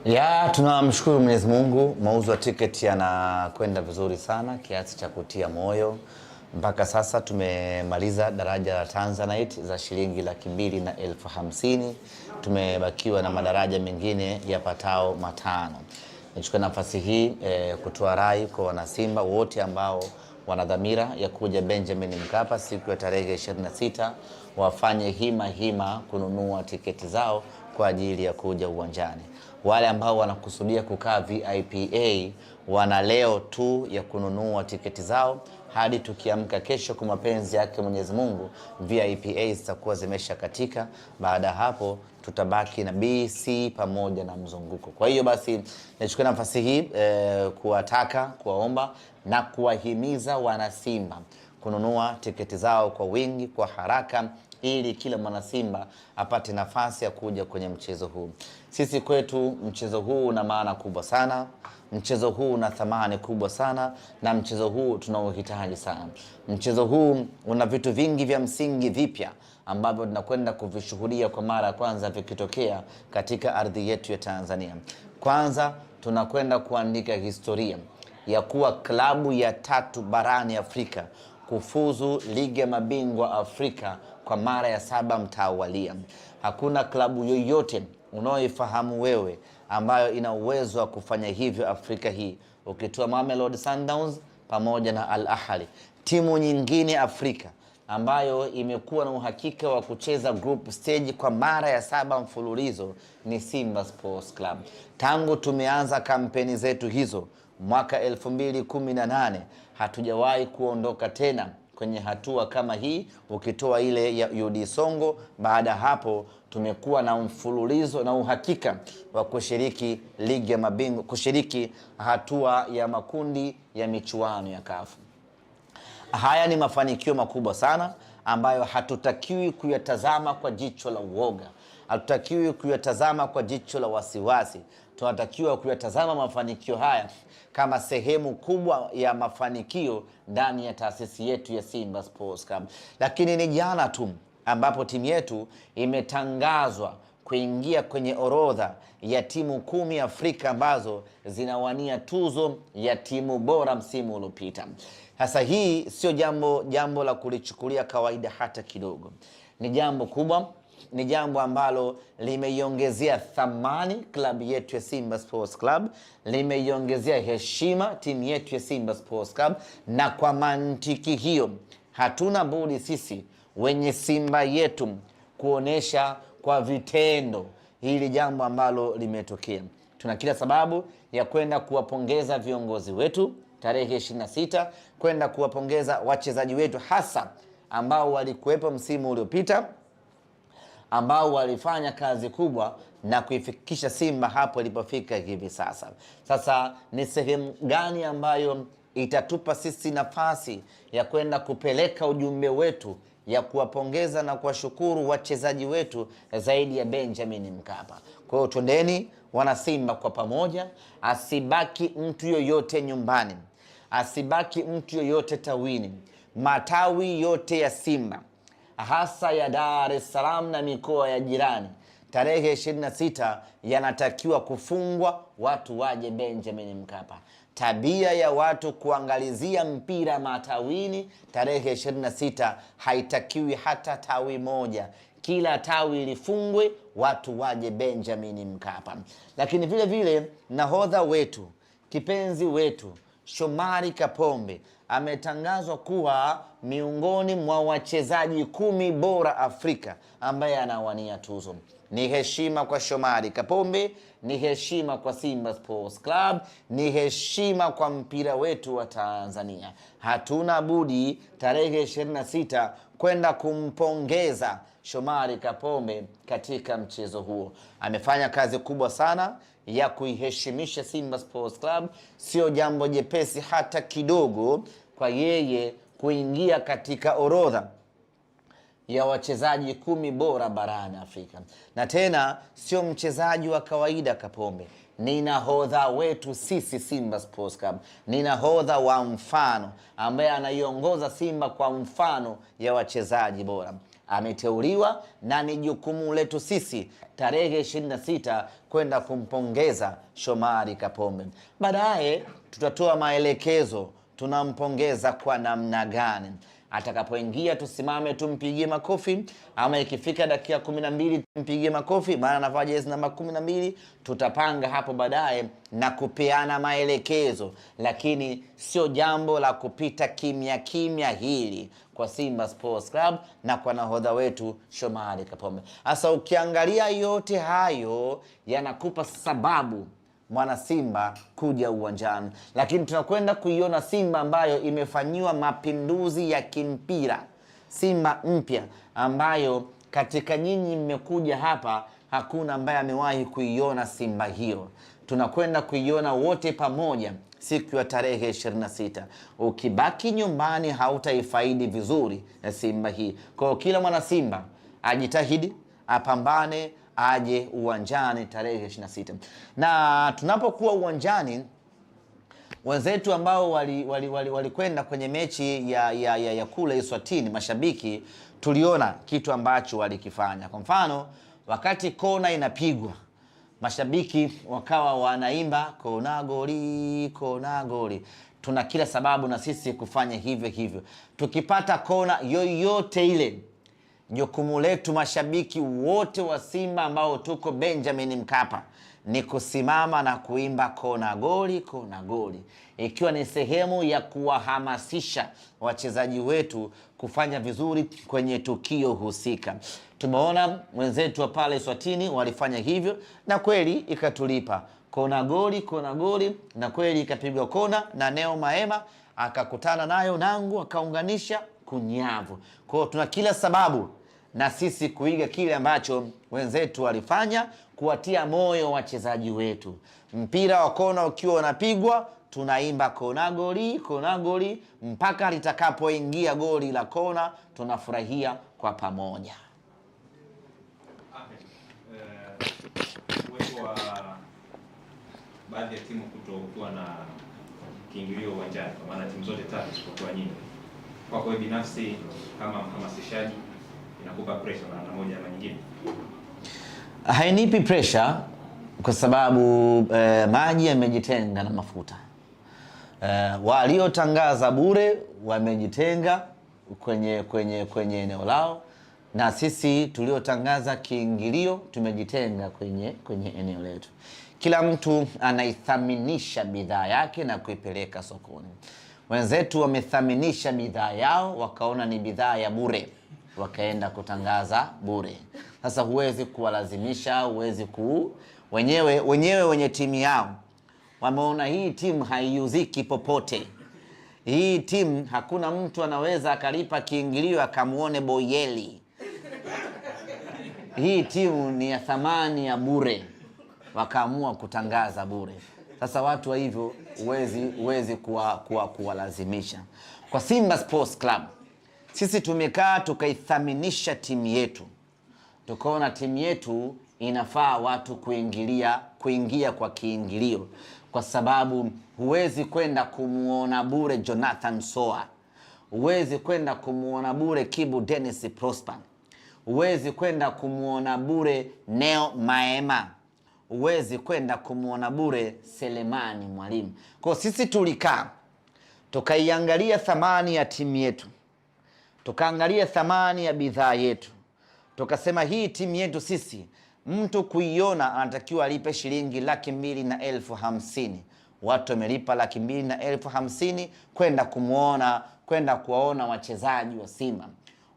Ya, tunamshukuru Mwenyezi Mungu, mauzo ya tiketi yanakwenda vizuri sana kiasi cha kutia moyo. Mpaka sasa tumemaliza daraja la Tanzanite za shilingi 250,000. Tumebakiwa na madaraja mengine yapatao 5. Nichukue nafasi hii kutoa rai kwa wanasimba wote ambao wana dhamira ya kuja Benjamin Mkapa siku ya tarehe 26 wafanye hima hima kununua tiketi zao kwa ajili ya kuja uwanjani. Wale ambao wanakusudia kukaa VIPA wana leo tu ya kununua tiketi zao hadi tukiamka kesho kwa mapenzi yake Mwenyezi Mungu, VIPA zitakuwa zimeshakatika. Baada hapo tutabaki na B, C pamoja na mzunguko. Kwa hiyo basi nichukue nafasi hii kuwataka, kuwaomba na kuwahimiza wanasimba kununua tiketi zao kwa wingi, kwa haraka, ili kila mwanasimba apate nafasi ya kuja kwenye mchezo huu. Sisi kwetu mchezo huu una maana kubwa sana, mchezo huu una thamani kubwa sana, na mchezo huu tunauhitaji sana. Mchezo huu una vitu vingi vya msingi vipya ambavyo tunakwenda kuvishuhudia kwa mara ya kwanza vikitokea katika ardhi yetu ya Tanzania. Kwanza tunakwenda kuandika historia ya kuwa klabu ya 3 barani Afrika kufuzu ligi ya mabingwa Afrika kwa mara ya 7 mtawalia. Hakuna klabu yoyote unaoifahamu wewe ambayo ina uwezo wa kufanya hivyo Afrika hii, ukitoa Mamelodi Sundowns pamoja na Al Ahly. Timu nyingine Afrika ambayo imekuwa na uhakika wa kucheza group stage kwa mara ya 7 mfululizo ni Simba Sports Club. Tangu tumeanza kampeni zetu hizo mwaka 2018 hatujawahi kuondoka tena kwenye hatua kama hii, ukitoa ile ya UD Songo. Baada hapo tumekuwa na mfululizo na uhakika wa kushiriki ligi ya mabingwa, kushiriki hatua ya makundi ya michuano ya CAF. Haya ni mafanikio makubwa sana ambayo hatutakiwi kuyatazama kwa jicho la uoga, hatutakiwi kuyatazama kwa jicho la wasiwasi. Tunatakiwa kuyatazama mafanikio haya kama sehemu kubwa ya mafanikio ndani ya taasisi yetu ya Simba Sports Club. Lakini ni jana tu ambapo timu yetu imetangazwa kuingia kwenye orodha ya timu 10 Afrika ambazo zinawania tuzo ya timu bora msimu uliopita. Sasa hii sio jambo la kulichukulia kawaida hata kidogo. Ni jambo kubwa, ni jambo ambalo limeiongezea thamani klabu yetu ya Simba Sports Club, limeiongezea heshima timu yetu ya Simba Sports Club, na kwa mantiki hiyo hatuna budi sisi wenye Simba yetu kuonesha kwa vitendo hili jambo ambalo limetokea. Tuna kila sababu ya kwenda kuwapongeza viongozi wetu tarehe 26, kwenda kuwapongeza wachezaji wetu hasa ambao walikuwepo msimu uliopita, ambao walifanya kazi kubwa na kuifikisha Simba hapo ilipofika hivi sasa. Sasa ni sehemu gani ambayo itatupa sisi nafasi ya kwenda kupeleka ujumbe wetu ya kuwapongeza na kuwashukuru wachezaji wetu zaidi ya Benjamin Mkapa? Kwa hiyo twendeni wana Simba kwa pamoja, asibaki mtu yoyote nyumbani, asibaki mtu yoyote tawini. Matawi yote ya Simba hasa ya Dar es Salaam na mikoa ya jirani tarehe 26 yanatakiwa kufungwa, watu waje Benjamin Mkapa. Tabia ya watu kuangalizia mpira matawini tarehe 26 haitakiwi hata tawi moja. Kila tawi lifungwe, watu waje Benjamin Mkapa. Lakini vile vile nahodha wetu, kipenzi wetu Shomari Kapombe ametangazwa kuwa miongoni mwa wachezaji 10 bora Afrika ambaye anawania tuzo. Ni heshima kwa Shomari Kapombe, ni heshima kwa Simba Sports Club, ni heshima kwa mpira wetu wa Tanzania. Hatuna budi tarehe 26 kwenda kumpongeza Shomari Kapombe katika mchezo huo. Amefanya kazi kubwa sana ya kuiheshimisha Simba Sports Club. Sio jambo jepesi hata kidogo kwa yeye kuingia katika orodha ya wachezaji 10 bora barani Afrika. Na tena sio mchezaji wa kawaida Kapombe, ni nahodha wetu sisi Simba Sports Club, ni nahodha wa mfano ambaye anaiongoza Simba kwa mfano ya wachezaji bora. Ameteuliwa na ni jukumu letu sisi tarehe 26 kwenda kumpongeza Shomari Kapombe. Baadaye tutatoa maelekezo tunampongeza kwa namna gani. Atakapoingia tusimame tumpigie makofi, ama ikifika dakika 12 tumpigie makofi, maana anavaa jezi namba 12. Tutapanga hapo baadaye na kupeana maelekezo, lakini sio jambo la kupita kimya kimya hili kwa Simba Sports Club na kwa nahodha wetu Shomari Kapombe. Sasa ukiangalia yote hayo yanakupa sababu mwana Simba kuja uwanjani, lakini tunakwenda kuiona Simba ambayo imefanyiwa mapinduzi ya kimpira, Simba mpya ambayo katika nyinyi mmekuja hapa hakuna ambaye amewahi kuiona Simba hiyo. Tunakwenda kuiona wote pamoja siku ya tarehe 26. Ukibaki nyumbani hautaifaidi vizuri na Simba hii. Kwa hiyo kila mwana Simba ajitahidi, apambane, aje uwanjani tarehe 26. Na tunapokuwa uwanjani, wenzetu ambao walikwenda kwenye mechi ya kule Eswatini, mashabiki, tuliona kitu ambacho walikifanya. Kwa mfano, wakati kona inapigwa, mashabiki wakawa wanaimba kona goli, kona goli. Tuna kila sababu na sisi kufanya hivyo hivyo. Tukipata kona yoyote ile, jukumu letu mashabiki wote wa Simba ambao tuko Benjamin Mkapa ni kusimama na kuimba kona goli, kona goli, ikiwa ni sehemu ya kuwahamasisha wachezaji wetu kufanya vizuri kwenye tukio husika. Tumeona wenzetu wa pale Eswatini walifanya hivyo na kweli ikatulipa. Kona goli, kona goli, na kweli ikapigwa kona na Neo Maema akakutana nayo Nangu akaunganisha kunyavu. Kwa hiyo tuna kila sababu na sisi kuiga kile ambacho wenzetu walifanya, kuwatia moyo wachezaji wetu. Mpira wa kona ukiwa unapigwa, tunaimba kona goli, kona goli mpaka litakapoingia goli la kona, tunafurahia kwa pamoja. Uwepo wa baadhi ya timu kutokuwa na kiingilio uwanjani, kwa maana timu zote tatu isipokuwa nyinyi, kwako wewe binafsi kama mhamasishaji inakupa pressure na namna moja ama nyingine? Hainipi pressure kwa sababu maji yamejitenga na mafuta. Waliotangaza bure wamejitenga kwenye eneo lao, na sisi tuliotangaza kiingilio tumejitenga kwenye eneo letu. Kila mtu anaithaminisha bidhaa yake na kuipeleka sokoni. Wenzetu wamethaminisha bidhaa yao, wakaona ni bidhaa ya bure, wakaenda kutangaza bure. Sasa huwezi kuwalazimisha, huwezi ku wenyewe wenye timu yao wameona hii timu haiuziki popote. Hii timu hakuna mtu anaweza akalipa kiingilio akamuone Boyeli. Hii timu ni ya thamani ya bure, wakaamua kutangaza bure. Sasa watu wa hivyo huwezi kuwalazimisha. Kwa Simba Sports Club sisi tumekaa tukaithaminisha timu yetu, tukaona timu yetu inafaa watu kuingia kwa kiingilio, kwa sababu huwezi kwenda kumuona bure Jonathan Soa, huwezi kwenda kumuona bure Kibu Dennis Prosper, huwezi kwenda kumuona bure Neo Maema, huwezi kwenda kumuona bure Selemani Mwalimu. Kwa sisi tulikaa tukaiangalia thamani ya timu yetu, tukaangalia thamani ya bidhaa yetu, tukasema hii timu yetu sisi mtu kuiona anatakiwa alipe shilingi 250,000. Watu wamelipa 250,000 kwenda kumuona, kwenda kuwaona wachezaji wa Simba.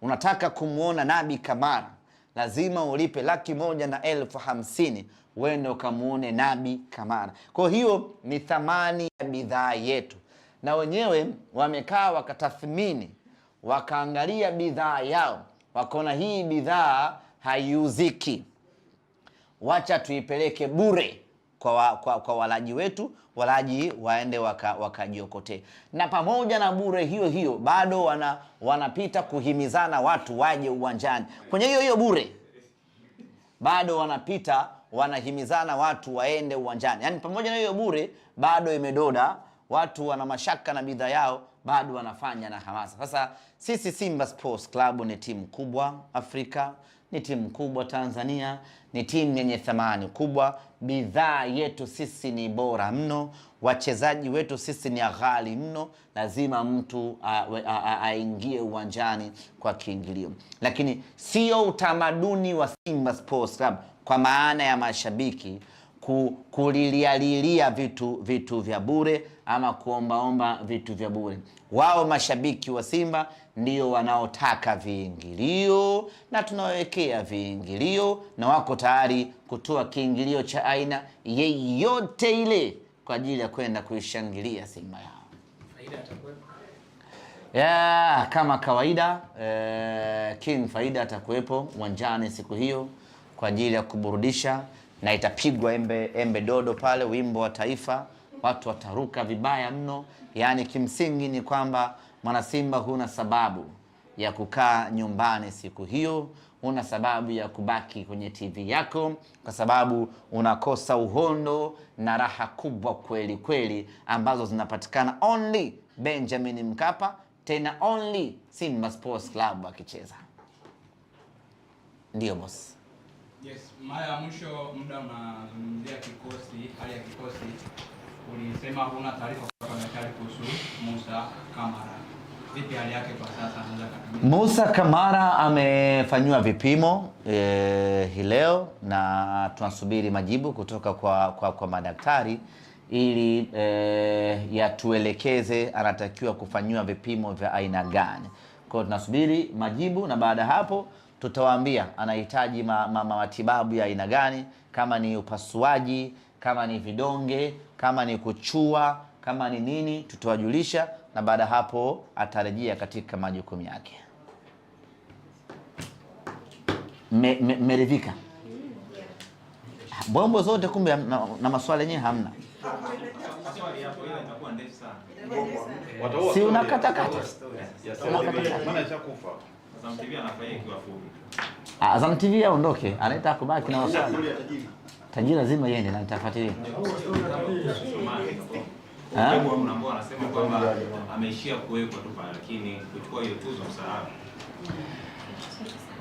Unataka kumuona Nabi Kamara, lazima ulipe 150,000 uende ukamuone Nabi Kamara. Kwa hiyo ni thamani ya bidhaa yetu, na wenyewe wamekaa wakatathmini, wakaangalia bidhaa yao, wakaona hii bidhaa haiuziki, wacha tuipeleke bure kwa walaji wetu, walaji waende wakajiokotee. Na pamoja na bure hiyo hiyo bado wanapita kuhimizana watu waje uwanjani. Kwenye hiyo hiyo bure bado wanapita wanahimizana watu waende uwanjani. Yaani pamoja na hiyo bure bado imedoda, watu wana mashaka na bidhaa yao, bado wanafanya na hamasa. Sasa sisi Simba Sports Club ni timu kubwa Afrika, ni timu kubwa Tanzania, ni timu yenye thamani kubwa. Bidhaa yetu sisi ni bora mno, wachezaji wetu sisi ni ghali mno. Lazima mtu aingie uwanjani kwa kiingilio, lakini sio utamaduni wa Simba Sports Club kwa maana ya mashabiki kulilialilia vitu vya bure ama kuombaomba vitu vya bure. Wao mashabiki wa Simba ndio wanaotaka viingilio na tunawekea viingilio, na wako tayari kutoa kiingilio cha aina yeyote ile kwa ajili ya kwenda kuishangilia Simba yao. Faida atakuwepo. Yeah, kama kawaida King Faida atakuwepo uwanjani siku hiyo kwa ajili ya kuburudisha, na itapigwa embe dodo pale, wimbo wa taifa, watu wataruka vibaya mno. Yaani kimsingi ni kwamba mwanasimba huna sababu ya kukaa nyumbani siku hiyo, huna sababu ya kubaki kwenye TV yako, kwa sababu unakosa uhondo na raha kubwa kweli kweli ambazo zinapatikana only Benjamin Mkapa, tena only Simba Sports Club akicheza. Ndio boss. Yes, mara ya mwisho muda unazungumzia kikosi, hali ya kikosi, ulisema huna taarifa kutoka daktari kuhusu Musa Kamara. Vipi hali yake kwa sasa, anaweza kutumia? Musa Kamara amefanyiwa vipimo hii leo na tunasubiri majibu kutoka kwa madaktari ili yatuelekeze anatakiwa kufanyiwa vipimo vya aina gani. Kwa hiyo tunasubiri majibu na baada hapo tutawaambia anahitaji matibabu ya aina gani, kama ni upasuaji, kama ni vidonge, kama ni kuchua, kama ni nini, tutawajulisha na baada hapo atarejea katika majukumu yake. Mmeridhika? Bombo zote kumbe na maswali yenyewe hamna. Maswali hapo, ila itakuwa ndefu sana. Si unakatakata? Maana ishakufa. Azam TV anafanyia ikiwa fupi. Azam TV aondoke, anaita kubaki na maswali. Tajiri lazima iende na nitafuatilia. Kuna ambao wanasema kwamba ameishia kuwekwa tu pale, lakini kuchukua hiyo tuzo msahau.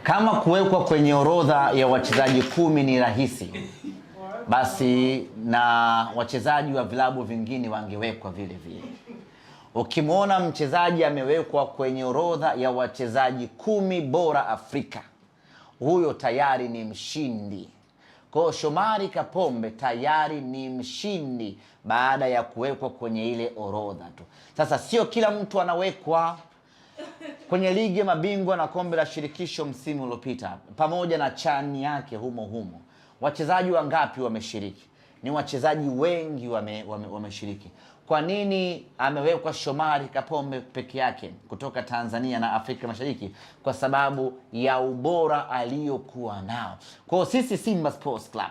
Kama kuwekwa kwenye orodha ya wachezaji 10 ni rahisi, basi na wachezaji wa vilabu vingine wangewekwa vile vile. Ukimwona mchezaji amewekwa kwenye orodha ya wachezaji 10 bora Afrika, huyo tayari ni mshindi. Kwa hiyo Shomari Kapombe tayari ni mshindi baada ya kuwekwa kwenye ile orodha tu. Sasa sio kila mtu anawekwa kwenye ligi ya mabingwa na kombe la shirikisho msimu uliopita pamoja na chani yake humo humo. Wachezaji wangapi wameshiriki? Ni wachezaji wengi wameshiriki. Kwa nini amewekwa Shomari Kapombe peke yake kutoka Tanzania na Afrika Mashariki? Kwa sababu ya ubora aliyokuwa nao. Kwa hiyo sisi Simba Sports Club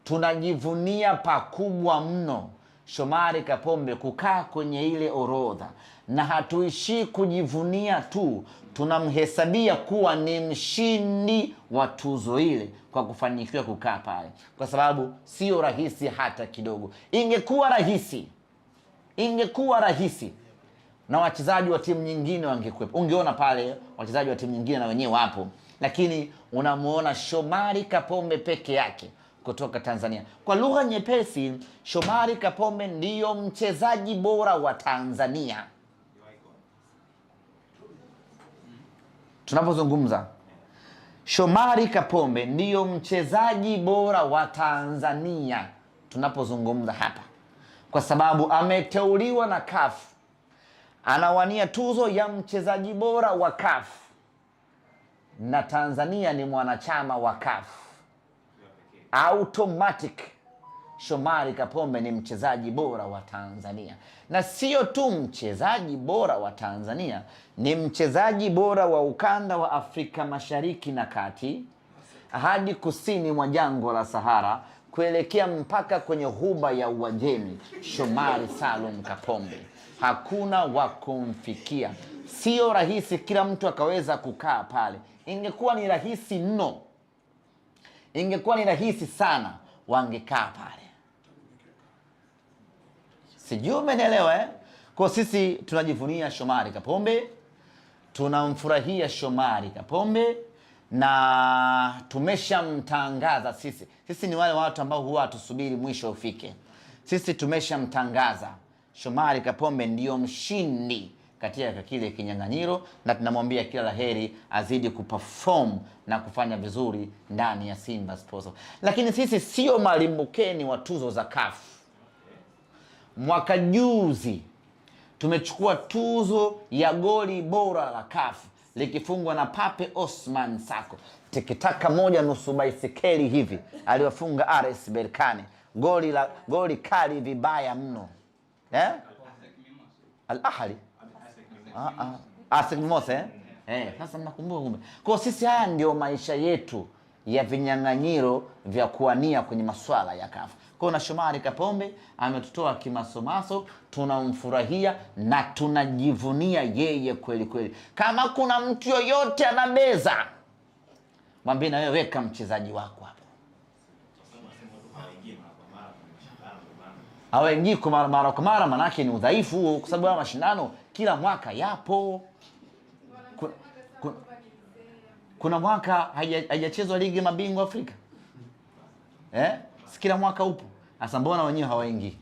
tunajivunia pakubwa mno Shomari Kapombe kukaa kwenye ile orodha, na hatuishii kujivunia tu, tunamhesabia kuwa ni mshindi wa tuzo ile kwa kufanikiwa kukaa pale, kwa sababu sio rahisi hata kidogo. Ingekuwa rahisi na wachezaji wa timu nyingine wangekuwepo, ungeona pale wachezaji wa timu nyingine na wenyewe wapo, lakini unamuona Shomari Kapombe peke yake kutoka Tanzania. Kwa lugha nyepesi, Shomari Kapombe ndiyo mchezaji bora wa Tanzania tunapozungumza. Shomari Kapombe ndiyo mchezaji bora wa Tanzania tunapozungumza hapa, kwa sababu ameteuliwa na CAF, anawania tuzo ya mchezaji bora wa CAF, na Tanzania ni mwanachama wa CAF. Automatic Shomari Kapombe ni mchezaji bora wa Tanzania. Na sio tu mchezaji bora wa Tanzania, ni mchezaji bora wa ukanda wa Afrika Mashariki na Kati hadi kusini mwa jangwa la Sahara kuelekea mpaka kwenye ghuba ya Uajemi. Shomari Salum Kapombe hakuna wa kumfikia. Sio rahisi kila mtu akaweza kukaa pale. Ingekuwa ni rahisi mno, ingekuwa ni rahisi sana, wangekaa pale. Sijui umenielewa eh? Kwa sisi tunajivunia Shomari Kapombe, tunamfurahia Shomari Kapombe na tumeshamtangaza sisi. Sisi ni wale watu ambao huwa hatusubiri mwisho ufike. Sisi tumeshamtangaza Shomari Kapombe ndiyo mshindi katika kile kinyang'anyiro, na tunamwambia kila laheri, azidi kuperform na kufanya vizuri ndani ya Simba Sports. Lakini sisi sio malimbukeni wa tuzo za CAF. Mwaka juzi tumechukua tuzo ya goli bora la CAF likifungwa na Pape Osman Sako, tikitaka moja nusu baisikeli hivi aliwafunga RS Berkane, goli kali vibaya mno eh? Al Ahly ASEC Mimosas eh? Sasa mnakumbuka kumbe. Kwa sisi haya ndio maisha yetu ya vinyang'anyiro vya kuania kwenye masuala ya CAF. Kwa na Shomari Kapombe ametutoa kimasomaso, tunamfurahia na tunajivunia yeye kweli kweli. Kama kuna mtu yoyote anabeza, mwambie na wewe weka mchezaji wako hapo. Hawaingii kwa mara kwa mara, manake ni udhaifu huo, kwa sababu haya mashindano kila mwaka yapo. Kuna mwaka haijachezwa ligi mabingwa Afrika Si kila mwaka upo. Sasa mbona wenyewe hawaingii?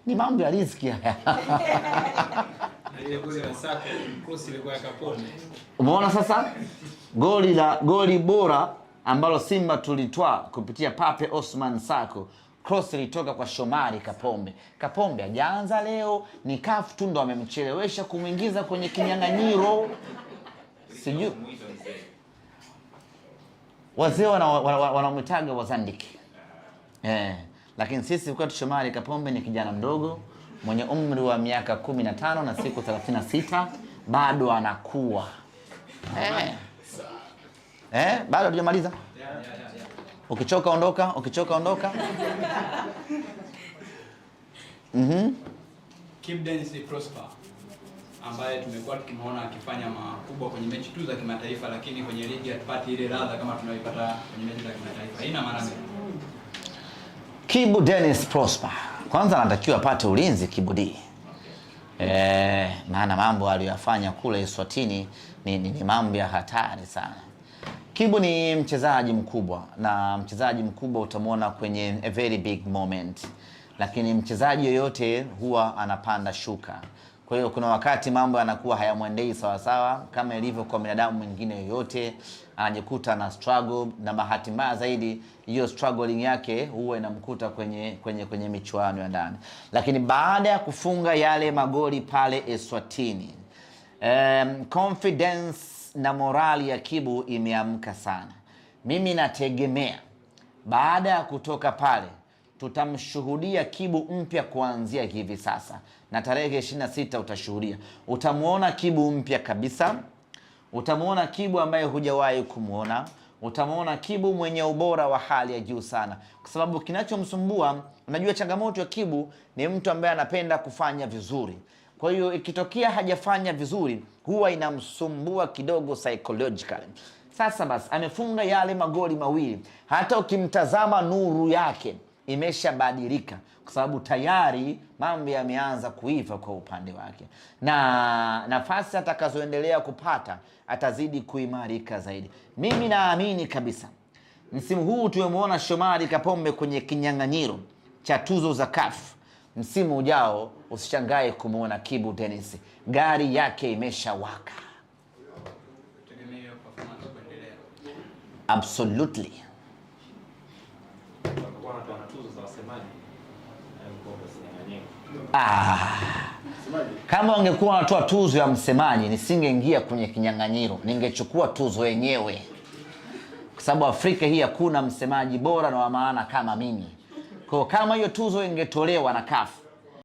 Ni mambo ya riziki haya. Ile goli la Sako, cross ilikuwa ya Kapombe. Umeona sasa goli bora ambalo Simba tulitwaa kupitia Pape Osman Sako, cross ilitoka kwa Shomari Kapombe. Kapombe hajaanza leo, ni CAF tu ndo amemchelewesha kumuingiza kwenye kinyang'anyiro. Sijui wazee wanamwitaga wazandiki. Lakini sisi kwetu Shomari Kapombe ni kijana mdogo mwenye umri wa miaka 15 na siku 36, bado anakuwa. Bado hujamaliza? Ukichoka ondoka, ukichoka ondoka. Kibu Denis Prosper ambaye tumekuwa tukimuona akifanya makubwa kwenye mechi tu za kimataifa, lakini kwenye ligi hatupati ile ladha kama tunayoipata kwenye mechi za kimataifa. Ina maana gani? Kibu Denis Prosper kwanza anatakiwa apate ulinzi Kibu D. Maana mambo aliyofanya kule Eswatini ni mambo ya hatari sana. Kibu ni mchezaji mkubwa, na mchezaji mkubwa utamwona kwenye a very big moment, lakini mchezaji yoyote huwa anapanda shuka. Kwa hiyo kuna wakati mambo yanakuwa hayamwendei sawa sawa, kama ilivyo kwa binadamu mwingine yoyote, anajikuta na struggle, na bahati mbaya zaidi hiyo struggling yake huwa inamkuta kwenye michuano ya ndani. Lakini baada ya kufunga yale magoli pale Eswatini, confidence na morali ya Kibu imeamka sana. Mimi nategemea baada ya kutoka pale tutamshuhudia Kibu mpya kuanzia hivi sasa, na tarehe 26 utashuhudia, utamuona Kibu mpya kabisa, utamuona Kibu ambaye hujawahi kumuona, utamuona Kibu mwenye ubora wa hali ya juu sana, kwa sababu kinachomsumbua, unajua changamoto ya Kibu ni mtu ambaye anapenda kufanya vizuri. Kwa hiyo ikitokea hajafanya vizuri huwa inamsumbua kidogo psychologically. Sasa basi amefunga yale magoli mawili, hata ukimtazama nuru yake imeshabadilika, kwa sababu tayari mambo yameanza kuiva kwa upande wake, na nafasi atakazoendelea kupata atazidi kuimarika zaidi. Mimi naamini kabisa msimu huu tumemwona Shomari Kapombe kwenye kinyang'anyiro cha tuzo za CAF. Msimu ujao usishangae kumuona Kibu Denis, gari yake imeshawaka. Tegemea hiyo performance kuendelea. Absolutely. Kama wangekuwa wanatoa tuzo ya msemaji nisingeingia kwenye kinyang'anyiro, ningechukua tuzo yenyewe, kwa sababu Afrika hii hakuna msemaji bora na wa maana kama mimi. Kwa kama hiyo tuzo ingetolewa na CAF,